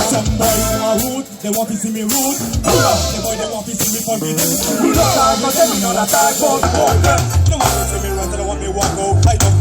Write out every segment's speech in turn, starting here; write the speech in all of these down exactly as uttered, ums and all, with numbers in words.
Some boy dem a rude, dem want to see mi rude. Pull up, the boy dem want to see mi forbidden. Pull up, I go tell mi no that I go, go, go. Dem want to see mi run, dem want mi walk out. I don't.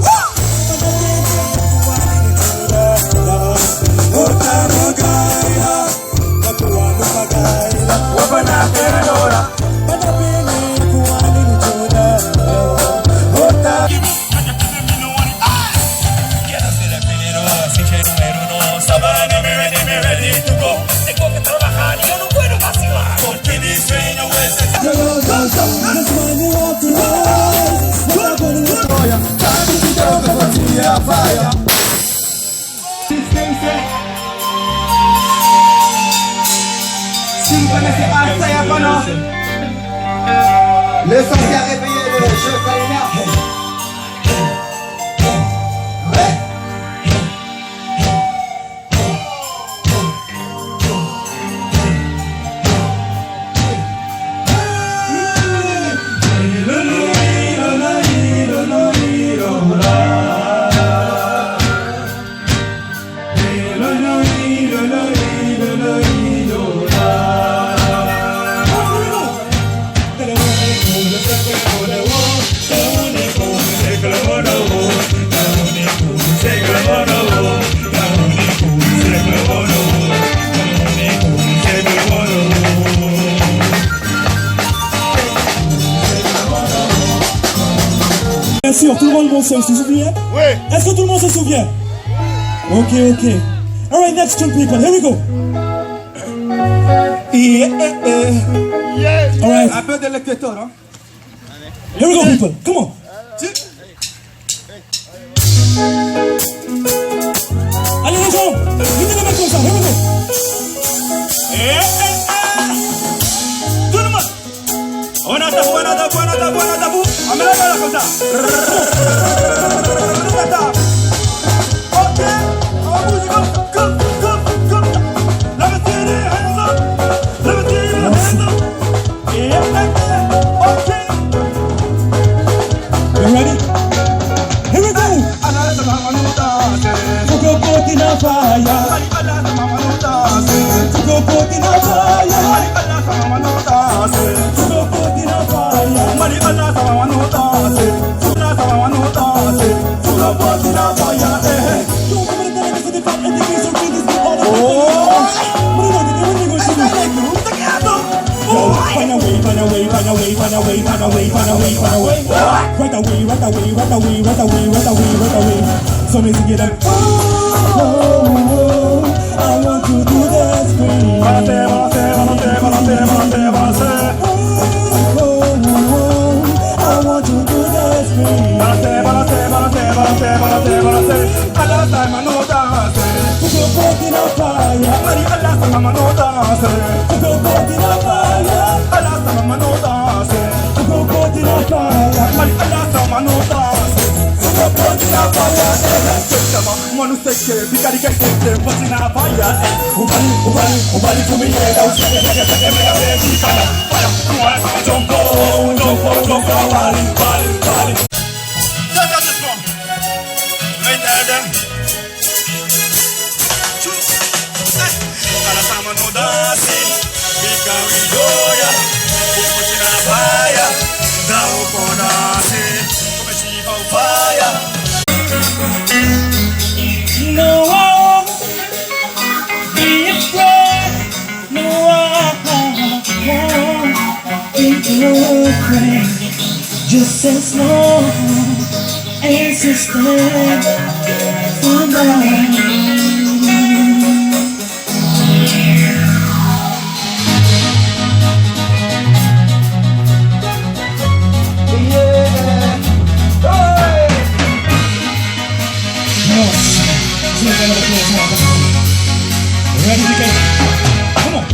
Le son qui a réveillé le jeu Kalina. Bien sûr, tout le monde, bon, on se souvient? Oui. Est-ce que tout le monde se souvient? Ok, ok. All right, next tune, people. Here we go. Yeah, yeah, yeah. Yes. All right. Un peu de l'électro, hein? Here we go, people. Come on. Allez, les gens, mettez les mains comme ça. Here we go. Eh, eh, eh. Tout le monde. On a tabou, on a tabou, on a tabou, on a tabou. On met la main là comme ça. Ok, on bouge comme, comme, comme, comme ça. Let me see the hands up. Let me see the hands up. Yeah, yeah, yeah. Ok. You ready? Here we go. Put your foot in the fire. Put your foot in the fire. Put your foot in the fire. Put your foot in the fire. Eh, eh. Oh. Find a way, find a way, find a way, find a way, find a way, find a way, find a way. Right away, right away, right away, right away, right away, right away. So mi sing it like, oh, oh, oh, I want to do the scream. Balance, balance, balance, balance, balance. Oh, oh, oh, oh, I want to do the scream. Balance, balance, balance, balance, balance, balance. Ala sama no danse. Put your foot in the fire. Mali ala sama no danse. Put your foot in the fire. Ala sama no danse. Put your foot in the fire. Mali ala sama no danse. Put your foot in the fire. Eh, eh. Manu seke, bikari ke seke, foot in the fire. Eh, ubali, ubali, ubali, kumi ye, da useke, seke, seke, mega, baby, kana, fire. Kuwa, jump, jump, jump, wali, wali, wali. Just at this one. Let me tell them. Ala sama no danse, bika wi go ya. Put in the fire, da u kon danse. Come si how fire. No, be afraid. No, I won't be afraid. Just say no and sister for me. Yeah. Hey! Yes. Let's make another applause now. Ready to go. Come on.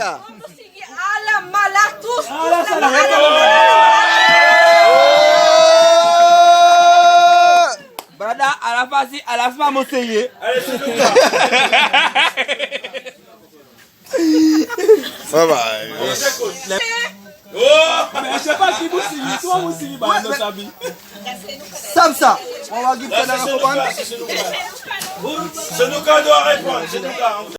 Ala mala tous, tous. Brada, ala fasi, ala fasi, mo seye. Bye bye. Mais je sais pas qui vous signe, toi vous signe, bah, nos amis. Samsa, on va give ça dans la commande. C'est nous qui doit répondre, c'est nous qui